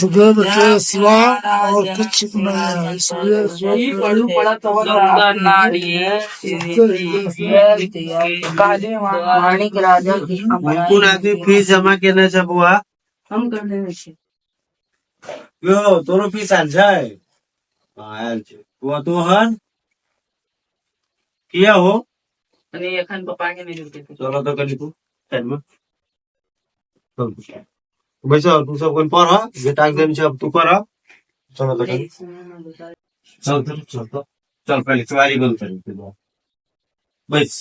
वासुदेव के सिवा और कुछ नहीं है, इसलिए जो माणिक राजा की कोन आदमी फीस जमा केने छै बौआ? हम कर देने छी। यो तोरो फीस आयल छै? हँ, आयल छै बौआ। तोहर किया हो? कनी एखन पप्पा के नहि देलकै। चलो तऽ कनि तू साइड मे बैस। तू सब कनि पढ़, जे टास्क देने छै अब तू कर। चलो तऽ कनि चल चल चल तऽ चल, पहिले केवाड़ी बंद करी, बैस।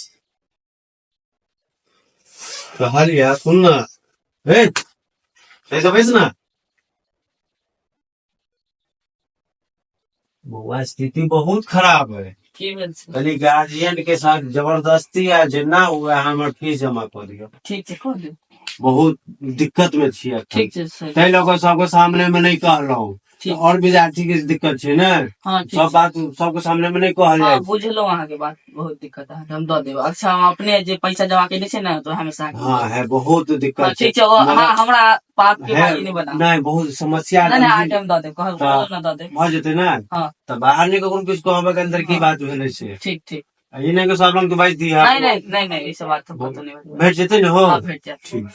कहलिया सुन ना, हे ऐसा बैस ना बौआ, स्थिति बहुत खराब है। की भेल छै? कनि गार्जियन के साथ जबरदस्ती आ जेना हुए हमर फीस जमा कऽ दियौ। ठीक छै, कऽ देब। बहुत दिक्कत में छियै एखन। ठीक छै सर। ताहि लऽ कऽ सबके सामने में नहि कहलहुँ। ठीक। और विद्यार्थी के दिक्कत छै ने। हँ, ठीक सब छै। बात सबके सामने में नहि कहल हँ, जाइ छै। बुझलहुँ अहाँके बात, बहुत दिक्कत अहाँके, हम दऽ देब। अच्छा, हम अपने जे पैसा जमा केने छै ने, तऽ हमेशा हँ, है बहुत दिक्कत हँ, छै। ठीक छै, ओ मगर अहाँ हमरा पाप के है भागी नहि बनाउ। नहि, बहुत समस्या नहि नहि, गंभीर। अहाँके हम दऽ देब, कहल तऽ कहल ने, दऽ देब। भऽ जेतै ने? हँ। तऽ बाहर नहि ककरो किछु कहबै के अन्दर की हँ। बात भेलै से। ठीक ठीक। आ ई नहि कि सब लग तू बाजि दिहऽ। नहि नहि नहि नहि, ई सब बात कतौ नहि बजबै। भेट जेतै ने हो? हँ, भेट जायत। ठीक।